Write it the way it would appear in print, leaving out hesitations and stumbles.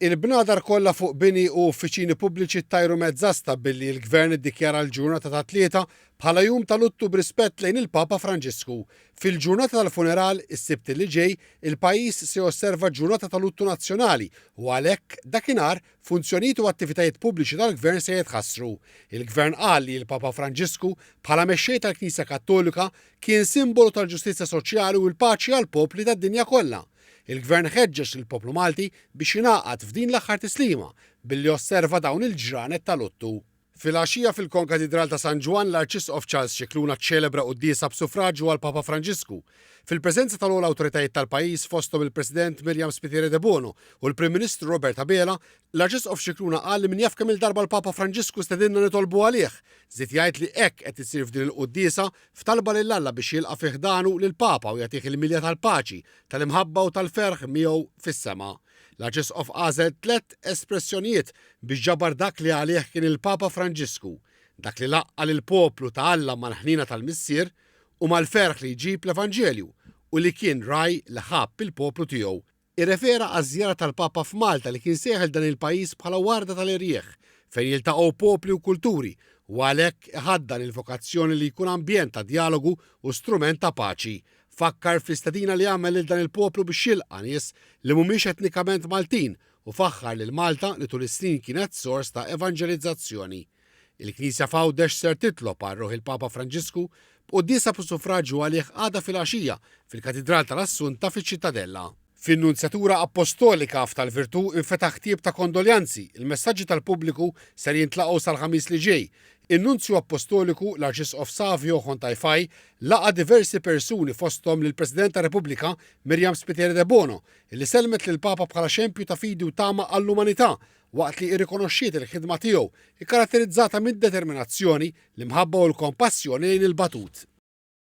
Il-bnadar kollha fuq bini u uffiċini pubbliċi ttajru mezz'asta billi l-Gvern iddikjara l-ġurnata tat-Tlieta bħala jum ta' luttu b'rispett lejn il-Papa Franġisku. Fil-ġurnata tal-funeral, is-Sibt li ġej, il-pajjiż se josserva ġurnata ta' luttu nazzjonali u għalhekk, dakinhar, funzjonijiet u attivitajiet pubbliċi tal-Gvern se jitħassru. Il-Gvern qal li l-Papa Franġisku, bħala mexxej tal-Knisja Kattolika, kien simbolu tal-ġustizzja soċjali u l-paċi għall-popli tad-dinja kollha. Il-Gvern ħeġġeġ lill-poplu Malti biex jingħaqad f'din l-aħħar tislima billi josserva dawn il-ġranet ta' luttu. Filgħaxija fil-Konkatidral ta' San Ġwann l-Arċisqof Charles Scicluna ċċelebra quddiesa b'suffraġju għall-Papa Franġisku. Fil-preżenza tal-ogħla awtoritajiet tal-pajjiż fosthom il-President Myriam Spiteri Debono u l-Prim Ministru Robert Abela, l-Arċisqof Scicluna qal li min jaf kemm-il darba l-Papa Franġisku stedinna nitolbu għalih. Żied jgħid li hekk qed isir f'din il-quddiesa F'talba lil Alla biex jilqa' fi ħdanu lill-Papa u jagħtih il-milja tal-paċi, tal-imħabba u tal-ferħ miegħu fis-sema. L-Arċisqof għażel tlett espressjonijiet biex ġabar dak li għalih kien il-Papa Franġisku, dak li laqqa' lill-poplu ta' Alla mal-ħniena tal-Missier u mal-ferħ li jġib l-Evanġelju u li kien ragħaj li ħabb il-poplu tiegħu. Irrefera għaż-żjara tal-Papa f'Malta li kien sejjaħ 'il dan il-pajjiż bħala warda tal-irjieħ, fejn jiltaqgħu popli u kulturi, u għalhekk iħaddan il-vokazzjoni li jkun ambjent ta' djalogu u strument ta' paċi. Fakkar fl-istedina li għamel lil dan il-poplu biex jilqa' nies li mhumiex etnikament Maltin u faħħar lil Malta li tul is-snin kienet sors ta' evanġelizzazzjoni. Il-Knisja f'Għawdex ser titlob għal ruħ il-Papa Franġisku b'quddiesa b'suffraġju għalih għada filgħaxija fil-Katidral tal-Assunta fiċ-Ċittadella. Fin-Nunzjatura Appostolika f'Tal-Virtù infetaħ ktieb ta' kondoljanzi, il-messaġġi tal-pubbliku ser jintlaqgħu sal-Ħamis li ġej. In-Nunzju Appostoliku, l-Arċisqof Savio Hontaifai, laqa' diversi persuni fosthom lill-President tar-Repubblika, Myriam Spiteri Debono, li sellmet lill-Papa bħala xempju ta' fidi u tama għall-umanità waqt li rrikonoxxiet il-ħidma tiegħu, ikkaratterizzata mid-determinazzjoni, l-imħabba u l-kompassjoni lejn il-batut.